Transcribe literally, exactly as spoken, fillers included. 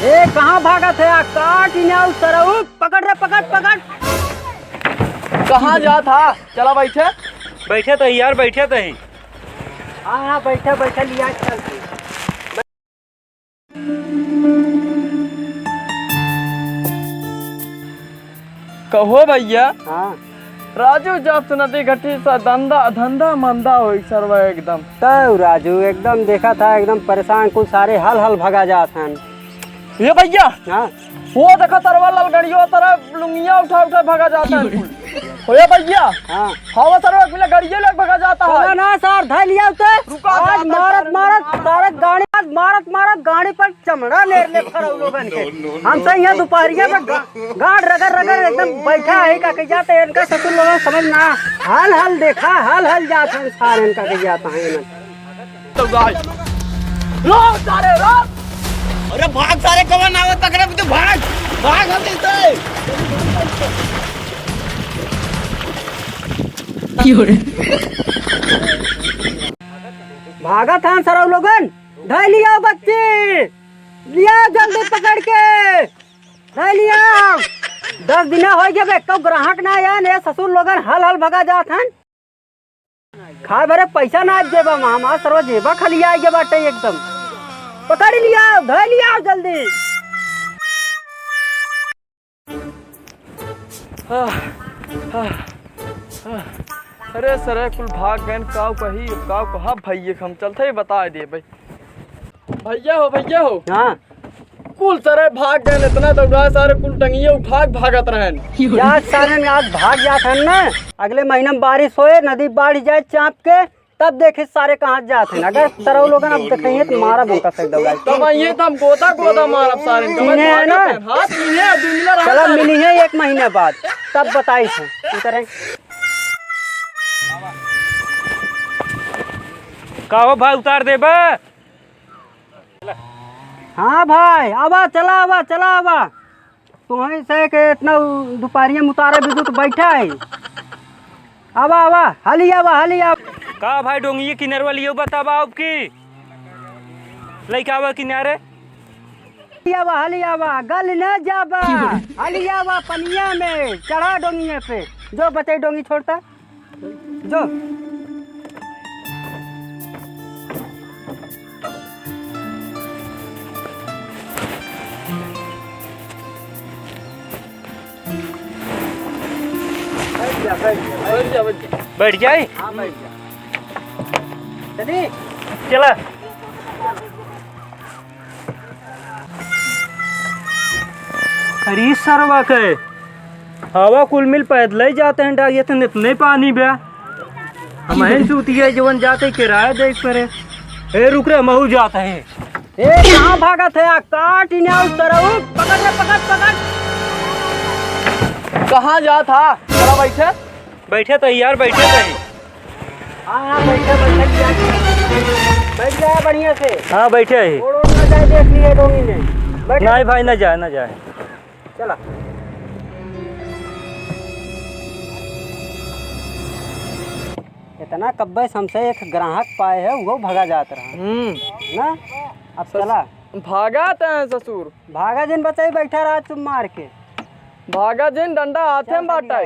ए, कहाँ भागत है? आ, काट ही ना उ सरऊ। पकड़ रे, पकड़, पकड़। कहाँ जात हा? चला बैठे। बैठे तो ही यार, बैठे तो ही। हाँ, हाँ, बैठे, बैठे, लिया चल। कहो भैया। हाँ। राजू, जब से नदी घटी सा धंधा, धंधा मंदा होई सरवा एकदम। तौ राजू एकदम देखा था, एकदम परेशान, कुल सारे हल हल भगा जात हन। ये भैया। हाँ। वो देखा सरवा ललगड़ियो तरह लुंगिया उठा उठा भगा जाता है कुल। हो ये भैया। हाँ। हवा सरवा कुल गड़िये लोग भगा जाता है। ना, ना सर, धै लिया उते। रुका आज जाता है मारत सर। मारत सारे गाड़ी, आज मारत मारत गाड़ी पर चमड़ा लेर ले फरऊ लोगन के। हम तो यहाँ दुपहरिया में गा-, गाड़ रगड़ रगड़ एकदम बैठा है, का कह जाते हैं, इनका ससुर लोगन समझ ना। हाल हाल देखा, हाल हाल जात हैं सारे, इनका कह जाता है इन्हें। तो गाय। रो सारे, रो। अरे भाग सारे, कवन आवत तक रे, तू भाग, भाग हम इसे। भागत हैं सरऊ लोगन। धै लिया बच्ची, लिया जल्दी पकड़ के, धै लिया। दस दिना होइ गए, एको ग्राहक ना आया, ने ससुर लोगन हल हल भगा जात हन। खाए भरे पैसा ना जेबा मा, हमार सरवा जेबा खाली आइ गए बाटे एकदम। पकड़ लिया, धै लिया जल्दी। आह, आह, आह। अरे सरे, कुल भाग गएन, काउ कही, काउ कहा भैया, हम चलते ही बताइ दे भाई। भैया हो, भैया हो। हाँ। कुल सरे भाग गएन, इतना दौड़ा सारे कुल टंगिया उठा के भागत रहेन। आज सारे आज भाग जात हन ना, अगले महीना में बारिश होए, नदी बाढ़ जाए चाप के, तब देखे सारे कहाँ जात हैं। अगर सरऊ लोगन अब देखेंगे तो मारब उनका सही दौड़ा। तब आइए तो हम गोदा गोदा मारब सारे। चिन्हे है ना? हाँ, चिन्हे, दुनिया रहा चला सारे। मिली है एक महीने बाद, तब बताई थे। उतरे। का हो भाई, उतार देबे? हाँ भाई, आवा, चला आवा, चला आवा। तोहई से के इतना उ-, दुपहरिया में उतारे बिजू तो बैठा है। आवा, आवा, हाली आवा, हाली आवा। का भाई, डोंगिया किनारे वाली हो, बतावा अब की लइका आवा किनारे। हाली आवा, हाली आवा, गल न जाबा। हाली आवा पनिया में, चढ़ा डोंगिया पे। जो बचे डोंगी छोड़ता। जो। बैठ जा, बैठ जा, बैठ जा। बैठ जाए? हाँ, बैठ जा। चली। चला। अरे सरवा के, हवा कुल मिल पैदल ही जाते हैं, डागिया तो इतने पानी बे। हम हैं सूतिया जवन जाते किराया दे परे। ए, रुक रे, महू जात है। ए, कहाँ भागत है? आ, काट इन्हें उस तरह, पकड़ रे, पकड़, पकड़। कहाँ जात हा? चला बैठे। बैठे तो यार, बैठे तो ही। हाँ, हाँ, बैठे, बैठे, बैठ जा। बैठ जा बढ़िया से। हाँ, बैठे ही। गोड़ ओड़ ना जाए, देख लिए डोंगी में। बैठे। नहीं भाई, ना जाए, ना जाए। चला। इतना कब्बे से हमसे एक ग्राहक पाए है, वो भगा जात रहा। हम्म। ना? अब सस-, चला। भागत हैं ससुर। भागा जिन बचाई, बैठा रहा चुप मार के। भागा जिन, डंडा हाथे में बाटा है।